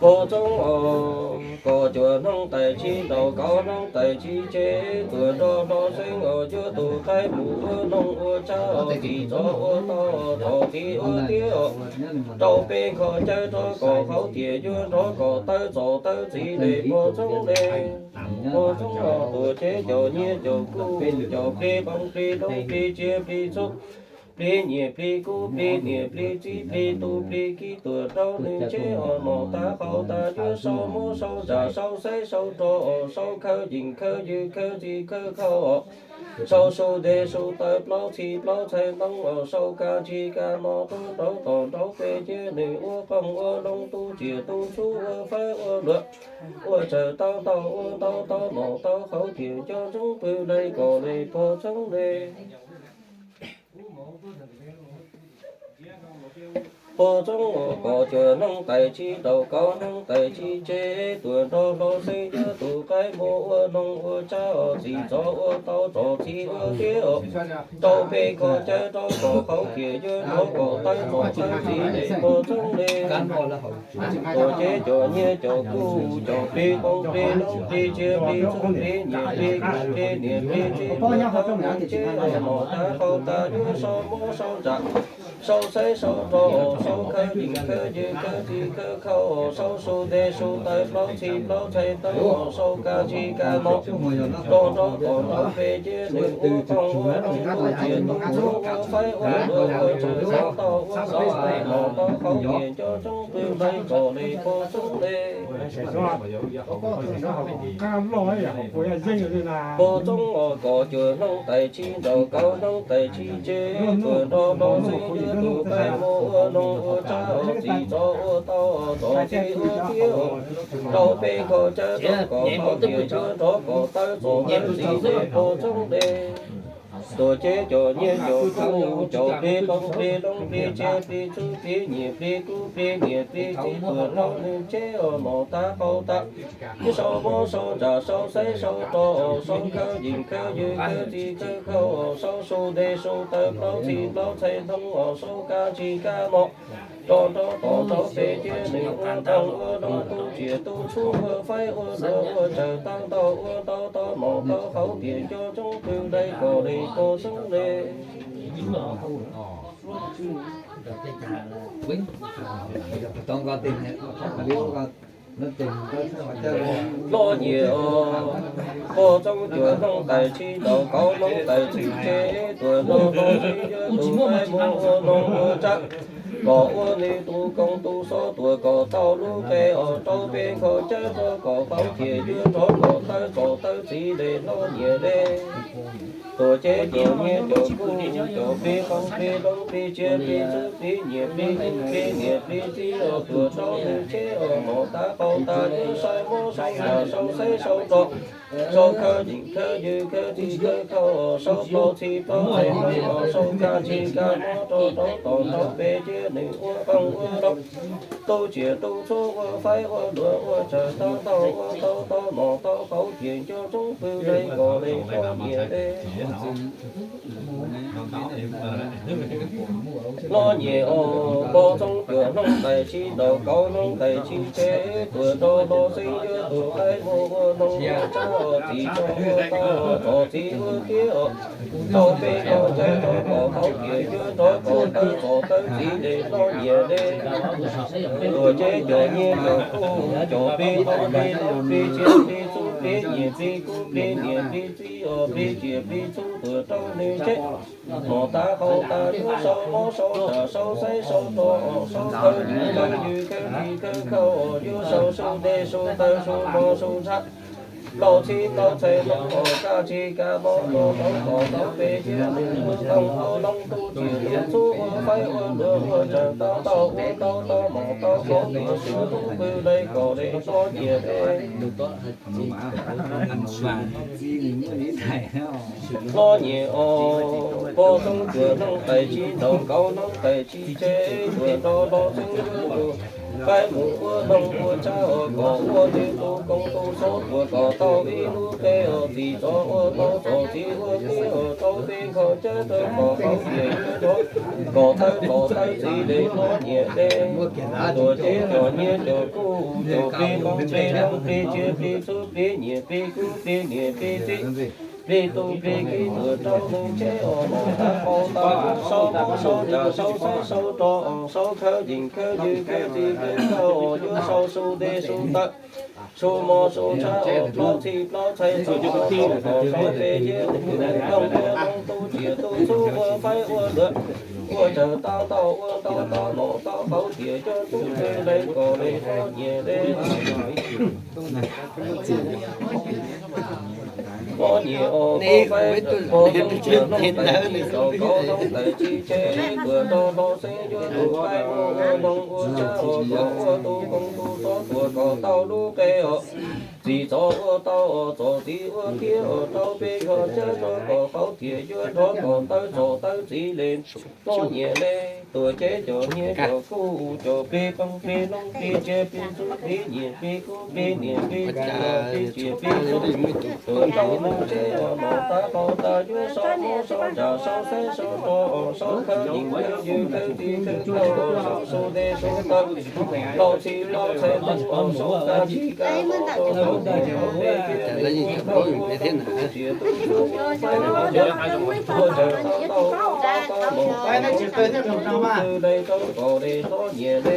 Pog Txoob os, koj cuaj hnub tais tsib nraud kaum hnub tais tsib tseg, tuaj nrog Hlob Xeeb os yuav tus qaib mus ua noog ua tsab os, txiv txov ua tau txov txiv ua tiab os, rau peb kho cawv rov kom qhauv tias yuav nrov kom tawb txov tawb txiv le Pog Txoob le. Pog Txoob os, tuam tsev cov nyiaj cov kub cov plig qoob plig loob plig tsiaj plig txhu, plig nyiaj plig kub plig niam plig txiv plig tub plig kiv tuaj rau nws tsev os, nom tab qhau tas yuav sau muab sau ntsam sau xaib sau rog os, sau khawb yees khawb ywg khawb txiv khawb khau os, sau su dej su taw plaub txhis plaub txhais ntoo os, sau kab tshis kab no tuaj rau tom nraub pem cia nws ua qoob ua loo tu tsiaj tu txhu ua faib ua luam, ua tsaws tau ntau ua ntau tau nom tau qhauv tias nco ntsoov pw le kom le Pog Txoob le. Pog Txoob os, koj cuaj hnub tais tsib nraud kaum hnub tais tsib tseg, tuaj nrog Hlob Xeeb yuav tus qaib mus ua noog ua tsab os, txiv txov ua tau txov txiv ua tiab os, rau peb kho cawv rov kom qhauv tias yuav nrov kom tawb txov tawb txiv le Pog Txoob le. Tuam tsev cov nyiaj cov kub cov plig qoob plig loob plig tsiaj plig txhu plig nyiaj plig kub plig niam plig txiv plig tub plig tsiaj, nom tab qhau tas yuav sau muab sau ntsam sau xaib sau rog os, sau khawb yees khawb ywg khawb txiv khawb khau os, sau su dej su taw plaub txhis plaub txhais ntoo os, sau kab tshis kab no rov nrau tom nraub pem cia nws ua qoob ua loo tu tsiaj tu txhu ua faib ua luam ua tsaws tau ntau ua ntau tau qhauv tias nco ntsoov pw le kom le Pog Txoob le. Pog Txoob os, koj cuaj hnub tais tsib nraud kaum hnub tais tsib tseg, tuaj nrog Hlob Xeeb yuav tus qaib mus ua noog ua tsab os, txiv txov ua tau txov txiv ua tiab os, rau peb kho cawv rov kom qhauv tias yuav nrov kom tawb txov tawb txiv le Pog Txoob le. Tuam tsev cov nyiaj cov kub cov plig qoob plig loob plig tsiaj plig txhu plig nyiaj plig kub plig niam plig txiv tuaj rau nws tsev os, nom tab qhau tas yuav sau muab sau ntsam sau xaib sau rog os, sau khawb yees khawb ywg khawb txiv khawb khau os, sau su dej su taw plaub txhis plaub txhais ntoo os, sau kab tshis kab no rov nrau tom nraub pem cia nws ua qoob ua loo tu tsiaj tu txhu ua faib ua luam ua tsaws tau ntau ua ntau tau nom tau qhauv tias nco ntsoov pw le kom le Pog Txoob le. Hlob nyiam os, pog txoob cuam hnoos tais tsib ntaus kauv hnoos tais tsib tseg, tuam nrog hlob xeeb yuav tus qaib mus ua noog ua tsab, kom ua nws tus koos tus xov tuam kom tau lub qe os rau peb nkhaus cawb rau kom qauv thiaj yuav rov kom tawb txom tawb txiv le hlob nyiam le. Tuam cev cov nyiaj cov kub cov plig qoob plig loob plig tsiaj plig txhuv plig nyiam plig kub plig niam plig txiv os, tuam rau nws tsheb os mom tav qau tav yuav sau mob sau ntsag sau xeeb sau rog, sau khawb yeem khawb ywg khawb txij khawb khau os, sau plaub txhij plaub txhais hloov os, sau kab txhij kab mob rau rau tom nrau pes cia nws ua qoob ua loo, tu tsiam tu txhuab ua faib ua luam ua tsawg tau ntau ua tau tau mom tau qauv thiaj nco roob pw dai kom le hlob nyiam le. Hlob nyiam os, pog txoob cuam hnoos tais tsib ntaus kauv hnoos tais tsib tseg, tuam nrog hlob xeeb yuav tus qaib mus ua noog ua tsab os, txiv txo ua tau os txom txiv ua tiab os, tau peb nkhaus cawb rau kom qauv thiaj yuav rov kom tawb txom tawb txiv le hlob nyiam le. Tuam cev cov nyiaj cov kub cov plig qoob plig loob plig tsiaj plig txhuv plig nyiam plig kub plig niam plig txiv os, plig tsiaj plig txhuv tuam rau nws tsheb, mom tav qau tav yuav sau mob sau ntsag sau xeeb sau rog os, sau khawb yeem khawb ywg khawb txij khawb khau os, yuav sau su dej su taw su mov su ntsab, plaub txhij plaub txhais hloov os, kab txhij kab mob rau rau tom nrau pes cia nws ua qoob ua loo, tu tsiam tu txhuab ua faib ua luam ua tsawg tau ntau ua tau tau mom tau qauv thiaj nco roob pw dai kom le hlob nyiam le. Hlob nyiam os, pog txoob cuam hnoos tais tsib ntaus kauv hnoos tais tsib tseg, tuam nrog hlob xeeb yuav tus qaib mus ua noog ua tsab os, kom ua nws tus koos tus xov tuam kom tau ib lub qe os, txiv txo ua tau txom txiv ua tiab os, rau peb nkhaus cawb rau kom qauv thiaj yuav rov kom tawb txom tawb txiv le hlob nyiam le. Tuam cev cov nyiaj cov kub cov plig qoob plig loob plig tsiaj plig txhuv plig nyiam plig kub plig niam plig txiv, plig tub plig kiv tuam rau nws tsheb os mom tav qau tav yuav sau mob sau ntsag sau xeeb sau rog os, sau khawb yeem khawb ywg khawb txij khawb khau os, yuav sau su dej su taw su mov su ntsab os, plaub txhij plaub txhais hloov os, sau pes cia nws ua qoob ua loo, tu tsiam tu txhuab ua faib ua luam ua tsawg tau ntau ua tau tau mom tau qauv thiaj nco roob pw dai kom le hlob nyiam le. Hlob nyiam os, pog txoob cuam hnoos tais tsib ntaus kauv hnoos tais tsib tseg, tuam nrog hlob xeeb yuav tus qaib mus ua noog ua tsab os, kom ua tus koos tus xov tuam kom tau lub qe os, txiv txo ua tau os txom txiv ua tiab os, rau peb nkhaus cawb rau kom qauv thiaj yuav rov kom tawb txom tawb txiv le hlob nyiam le. Tuam cev cov nyiaj cov kub cov plig qoob plig loob plig tsiaj plig txhuv plig nyiam plig kub plig niam plig txiv os, plig tsiaj plig txhuv tuam rau nws tsheb os mom tav qau tav yuav sau mob sau ntsag sau xeeb sau rog os, sau khawb yeem khawb ywg khawb txij khawb khau os, sau su dej su taw plaub txhij plaub txhais hloov os, sau kab txhij kab mob rau rau tom nrau pes cia nws ua qoob ua loo, tu tsiam tu txhuab ua faib ua luam ua tsawg tau ntau ua tau tau mom tau qauv thiaj nco roob pw dai kom le hlob nyiam le.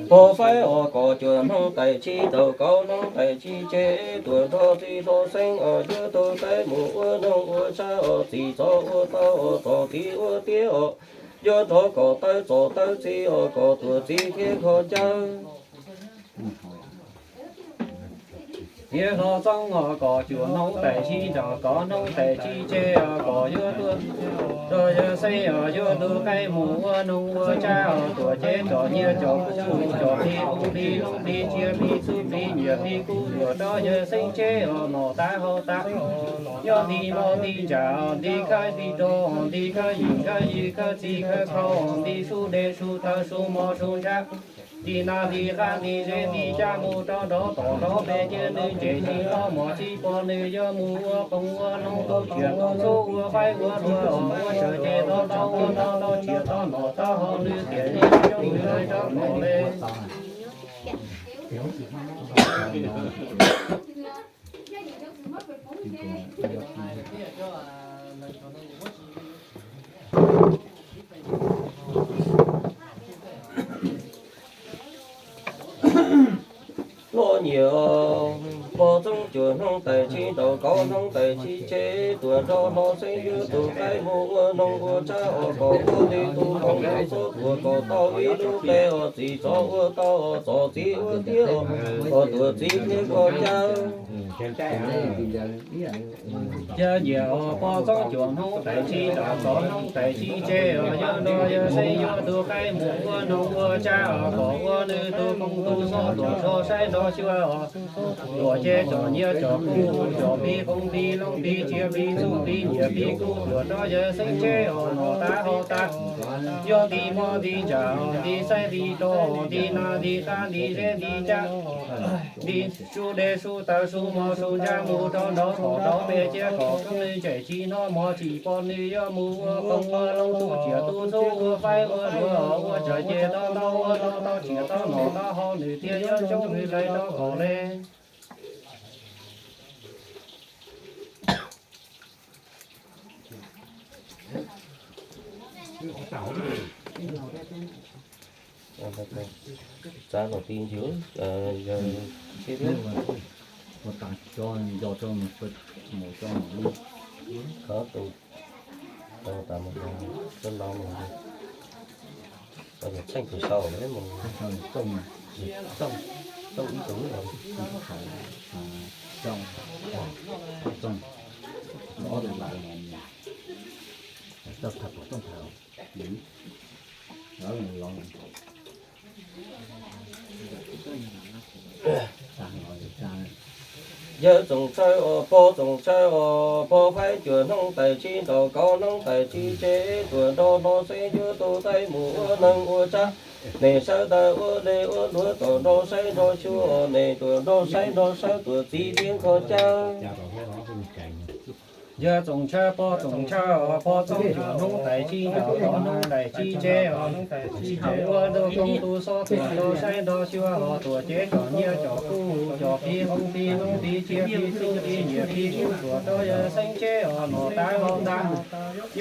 Pog faib os, kaum cuaj hnub tais tsib taug, kaum hnub tais tsib tseg, tuam nrog txiv hlob xeeb os, yuav tus qaib mus ua noog ua tsab os, txiv txo ua tau os, txom txiv ua tiab os, yuav rov kom tawb txom tawb txiv os, kom tuam txiv thiab kho cawb. Txiv hlob Txoob os, kaum cuaj hnub tais tsib taug, kaum hnub tais tsib tseg os, kom yuav tus, rog yawg xeeb os, yuav tus qaib mus ua noog ua tsab os, tuam cev cov nyiaj cov kub, cov plig qoob plig loob plig tsiaj plig txhuv plig nyiam plig kub, tuam rau yawg xeeb tsheb os, mom tav qau tav nyob nti mob nti ntsag os, nti khawb nti rog os, nti khawb yeem khawb ywg khawb txij khawb khau os, nti su dej su taw su mov su ntsab Nti nas nti qab nti zeb nti cab mus rau nraud tom nraud pem ces nws tseem tsis hnov mos tsis pom nws yuav mus ua qoob ua loo tu tsiam tu xub ua faib ua hluas ua tsaug ces tau tau ua tau tau tsiam tau nom tau haus nws tiam li coob nws lawv rov los li. Los nyiam pog txoob cuam hnub tais tsib rau kaum hnub tais tsib tseg tuam nrog hlob xeeb yuav tus qaib mus ua noog ua tsab os kom ua nws tus khoom tus xob tuam kom tau ib lub qe os txiv tsov ua tau os txov txiv ua tiab os tuam txiv thiab koj cab. Yog nyiam os pog txoob cuam hnub tais tsib rau kaum hnub tais tsib tseg os yog nrog yawg xeeb yuav tus qaib mus ua noog ua tsab os kom ua nws tus khoom tus xob tuam nrog saib nrog xyuas os. Tuam ces cov nyiaj cov kub cov plig qoob plig loo plig tsiaj plig txuj plig nyiaj plig kub tuam rau yawg xeeb tseg os nom tab hau tab. Yog nti muaj nti ntsam os nti xaib nti rau os nti nas nti qab nti zeb nti cab nti su dej su taws su mov su ntsab mus rau nraud tom nraud pem cia kom koob nws tseem tsis hnov mos tsis pom nws yuav mus ua qoob ua loo tu tsiam tu xub ua faib ua hluas ua tsaug ces tau tau ua tau tau tsiam tau nom tau haus nws thiaj yuav coob nws lawv rov los li. Txav los ti ntsis, yog sib thiab. Qhov tus tau tas mus coj los mus, txheej tus sau mus, txooj, txooj ib tug los, txooj, txooj, ob tug lawm, txooj tham, txooj tham. Yawg Txoov Tsawb os, pog Txoov Tsawb os, pog faib cuam hnub tais tsib rau kaum hnub tais tsib tseg tuam nrog hlob xeeb yuav tus qaib mus ua noog ua tsab. Nws sawv daws ua dej ua duav tuam nrog saib nrog xyuas, nws tuam nrog saib nrog sawb tuam txiv thiab koj cab. Yawg Txoov Tsawb, pog Txoov Tsawb os, pog txooj cuam hnub tais tsib rau kaum hnub tais tsib tseg os, hnub tais tsib tseg ua ntu koob tu xob tuam nrog saib nrog xyuas os, tuam cev cov nyiaj cov kub cov plig qoob plig loo plig tsiaj plig txuj plig nyiaj plig kub tuam rau yawg xeeb tseg os nom tab hau tab.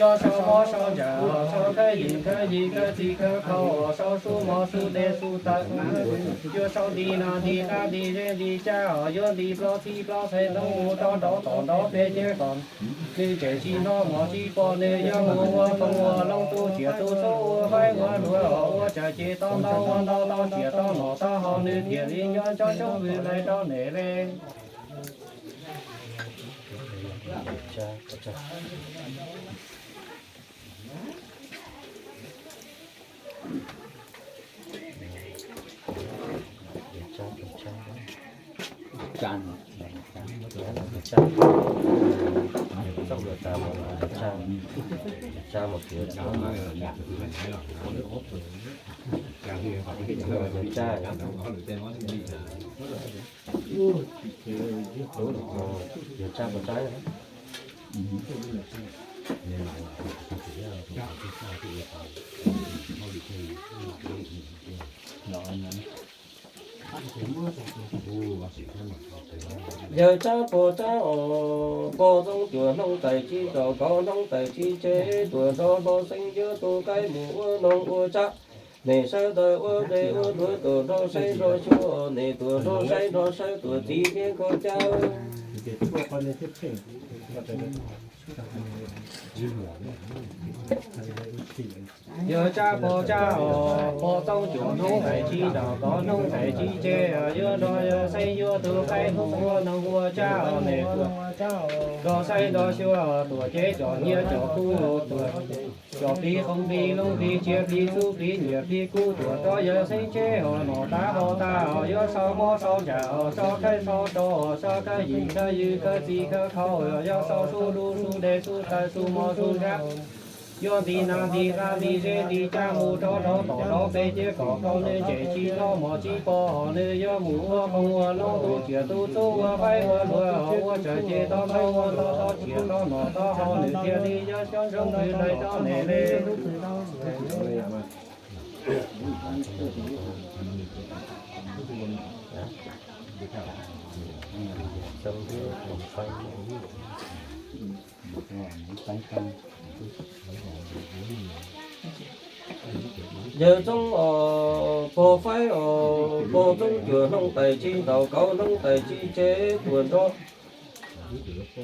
Yog sau mob sau ntsam os, sau khawb yees khawb yig khawb txiv khawb qhau os, sau su mov su dej su taws, yuav sau nti nas nti qab nti zeb nti cab os, yuav nti plaub txhib plaub xaiv ntoo mus rau nraud tom nraud pem cia kom nws tseem tsis hnov mos tsis pom nws yuav mus ua qoob ua loo tu tsiam tu xub ua faib ua hluas os, ua tsaug ces tau ntau ua ntau tau tsiam tau nom tau haus nws thiaj li nco ntsoov coob nws lawv rov los li. Yawg Tsab pog Tsab os, pog txooj cuam hnub tais tsib rau kaum hnub tais tsib tseg tuam nrog hlob xeeb yuav tus qaib mus ua noog ua tsab. Nws sawv daws ua dej ua duav tuam nrog saib nrog xyuas, nws tuam nrog saib nrog sawb tuam txiv thiab koj cab. Yawg Tsab pog Tsab os, pog txooj cuam hnub tais tsib rau kaum hnub tais tsib tseg os, yuav nrog yawg xeeb yuav tus qaib mus ua noog ua tsab os, nws tuam nrog saib nrog xyuas, tuam cev cov nyiaj cov kub tuam cov plig qoob plig loo plig tsiaj plig txuj plig nyiaj plig kub tuam rau yawg xeeb tseg os nom tab hau tab os, yuav sau mob sau ntsam os, sau khawb sau rau os, sau khawb yees khawb yig khawb txiv khawb qhau os, yuav sau su dej su taws su mov su ntsab Yuav nti nas nti qab nti zeb nti cab mus rau rau tom rau peb ciab kom koj nws ntsej tsis hlob mos tsis pom, nws yuav mus ua qoob ua loo tu tsiaj tu txhu ua faib ua luag ua tsaug ces tau tau ua tau tau tsiaj tau nom tau haus nws thiaj li yuav coj ntsoov twg lawm rau nej li. Yawg Txoob os, pog Faib os, pog Txoob cuam hnub tais tsib ntaus kauv hnub tais tsib tseg tuaj nrog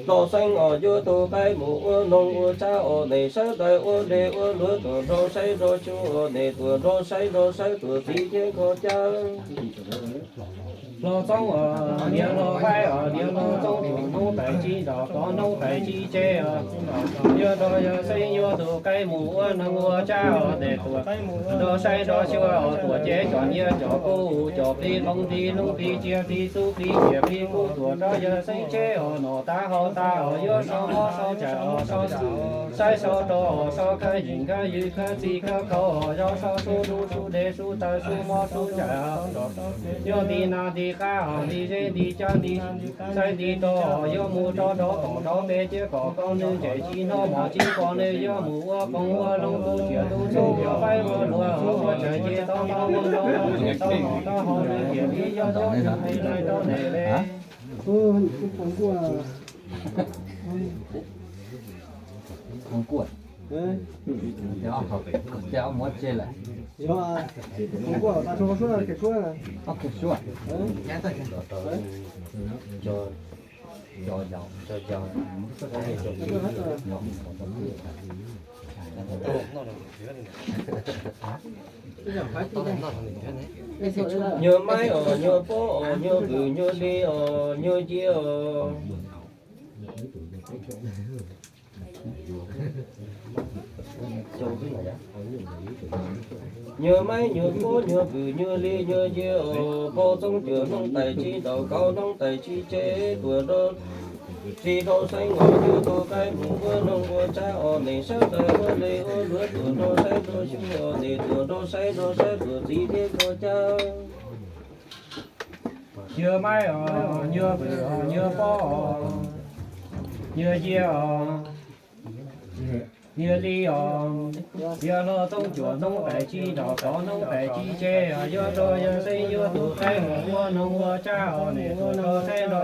Nplog Xeeb os yuav tus qaib mus ua noog ua tsab os, nej sawv daws ua dej ua luag tuaj nrog saib nrog xyuas os, nej tuaj nrog saib nrog sawv tuaj txiv thiab kho cawv. Nplog Txoob os, niam Nplog Faib os, niam Nplog Txoob cuam hnub tais tsib ntaus kauv hnub tais tsib tseg os, yuav nrog Yawg Xeeb yuav tus qaib mus ua noog ua tsab os, nej tuaj nrog saib nrog xyuas os, tuaj ces cov nyiaj cov kub cov plig qoob plig lub plig tsiaj plig txhu plig tsiaj plig kub tuaj rau Yawg Xeeb tseg os, noj tag haus tag os, yuav so mob so tsawg os, so saib so rau os, so khawb yeej khawb ywg khawb txij khawb khaus os, yog so su dub su dej su taw su mob su tsawg os, yuav nti nas nti qab os, nti zeb nti cab nti saib nti rau os, yuav mus rau rau tom rau peb ciab kom koj nws ntsej tsis hlob mos tsis pom, nws yuav mus ua qoob ua loo tu tsiaj tu txhu ua faib ua luag ua tsaug ces tau tau ua tau tau nom tau haus nws thiaj li yuav coj ntsoov twg lawm rau nej li. Kuv muab tseg lawm. Ob tug suab. Nyuag maib os, nyuag pob os, nyuag vwm, nyuag li os, nyuag cia os. Nyuag maib, nyuag pob, nyuag vwm, nyuag li, nyuag cia os, pog Txoob cuam hnub tais tsib ntaus kauv hnub tais tsib tseg tuaj nrog txiv Nplog Xeeb os yuav tus qaib mus ua noog ua tsab os, nej sawv daws ua dej ua luag tuaj nrog saib nrog xyuas os, nej tuaj nrog saib nrog sawv tuaj txiv thiab kho cawv. Nyuag maib os, nyuag vwm os, nyuag pob os, nyuag cia os, nyuag li os. Yawg Nplog Txoob cuam hnub tais tsib ntaus kauv hnub tais tsib tseg os, yuav nrog Yawg Xeeb yuav tus qaib mus ua noog ua tsab os, nej tuaj nrog saib nrog